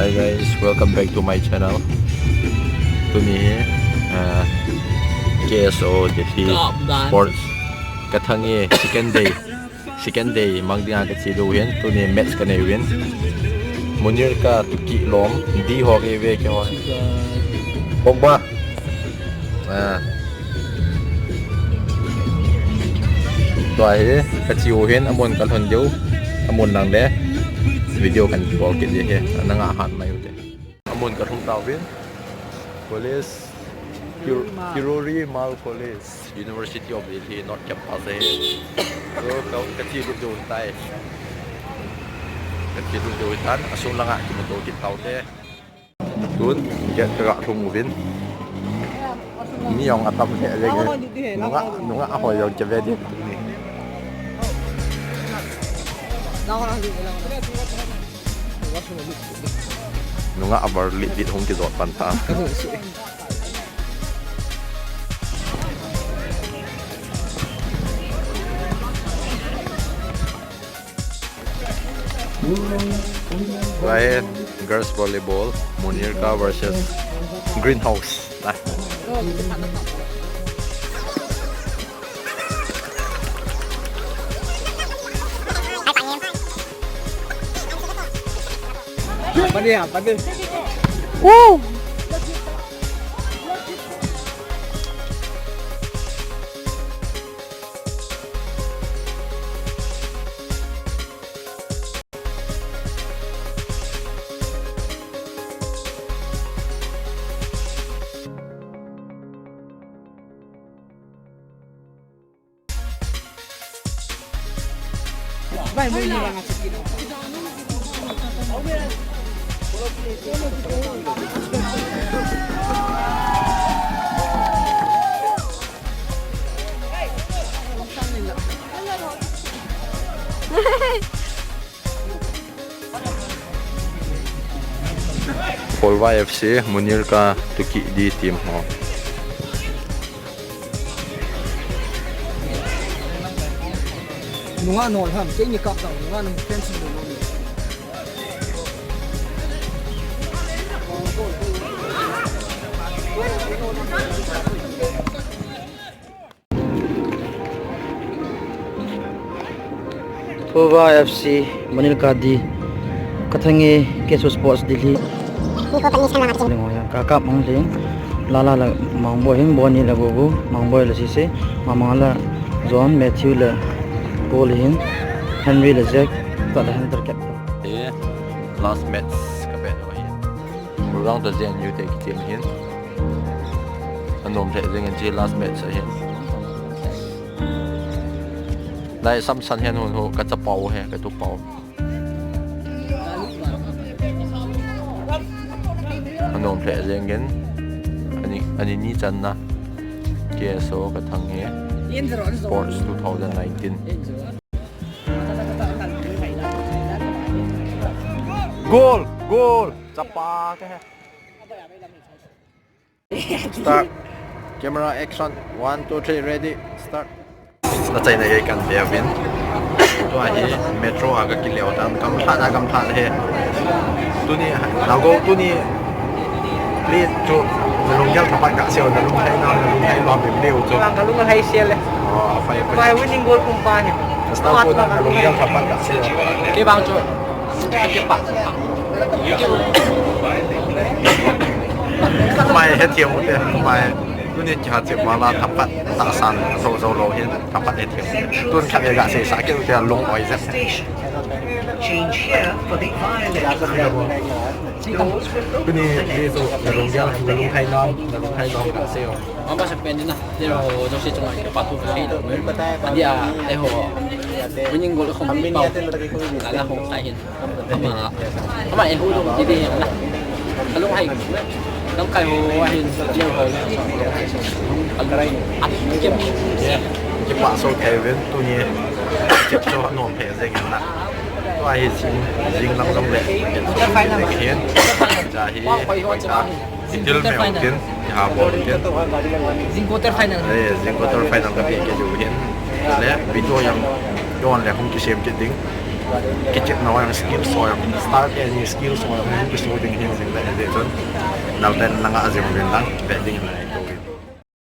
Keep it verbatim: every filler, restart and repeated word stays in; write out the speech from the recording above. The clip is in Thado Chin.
Hi guys, welcome back to my channel. Tuni hi, uh, K S O Delhi Sports Kathang e second day. Second day mang dinga kache diu hin, tuni match kanei uvin. Munirka toh kilom, D ho kei ve kei ho. Pogba. Ah. Tua hi kache u hin, amun kalhun diu, amun lang le video kan kibol kit ding hi, nanga hat mai ute. Amun kalhung tauvin, college, Kir-, Kirori Mal College, University of Delhi, North Campus ahi. So, ka, kache lut diu tai. Kache lut diu tan, asung langa kimuto kit taute. Tun, gate kaga lhung uvin. Mi jong atam lheh jeng e. Nungah, nungah ho jong kave ding tuni. Nungah avar lit lit hung kijot pan ta. Tua hi girls volleyball, Munirka versus Greenhouse. Lah. Apa dia? Apa dia? Woo! Kholvai F C, Munirka toh kidi team ho. Nungah nol ham, keini kap dau, nungah nung fencing dau nol. Kholvai F C, Munirka D, Kathang e, K S O Sports Delhi. Ni ko pani sana ngati. Ling ho ya, kakap mang ling. Lala la Mangboi hin, Boni la Gugu, Mangboi la Sise, Mamang la John, Matthew la Paul hin, Henry la Jack, ta la Hunter captain. Eh, last match ka bet ho hin. Kurang ta J N U te ki team hin. Anom lheh jeng in, hiche last match ahin. Lai Samson hin hun ho ka chapa u hi, ka tupa u. Anom lheh jeng in. Ani, ani ni channa K S O Kathang hi Sports two thousand nineteen. Goal! Goal! Chapa ka hi. Start. Camera action. One, two, three, ready. Start. Achaina gei kan pe uvin. Tua hi metro a ka kileo tan, gamlha na gamlha le hi. Tuni, na go tuni. Please, chu, na lunggel thapat ka seo, na lunghai na, na lunghai lo, mi leo chu. Ka lunghai sel le. Oh, fai, fai. Fai winning goal kum pa hi. Star ko na, na lunggel thapat ka seo. Kei bang chu. Mai hethiam ute, mai. Tuni kiha chep vala thapat tahsan so so lo hin thapat hethiam. Tun khat ga sei sa keu te lung oi jep. Tuni ni so na lunggel, na lunghai nom, na lunghai nom ka seo. Ama sa pen na. Dero jouse chunga kipathu kasei lou. Adia, eiho winning goal khom pau. Lala khom sai hin. Ama, ama eiho lou didi na. Kalung hai. Lamkai ho ahin, dero ho. Kalung hai. Ap kem. Kipah so thei uvin tuni. Kep so nom phe jeng na. Tua hi jing, jing lang jong le. Quarter final. Cha hi. Quarter final. Itil me utin, iha bol utin. Jing quarter final. Eh, jing quarter final ka pe ke ju hin. Le, video jong, jong le hung kisem kit ding. Kichepna ho jong skills ho jong, star te ni skills ho jong hung kiso ding hin jing le, hijeh chun nalten nanga jing uvin lang, ve ding in.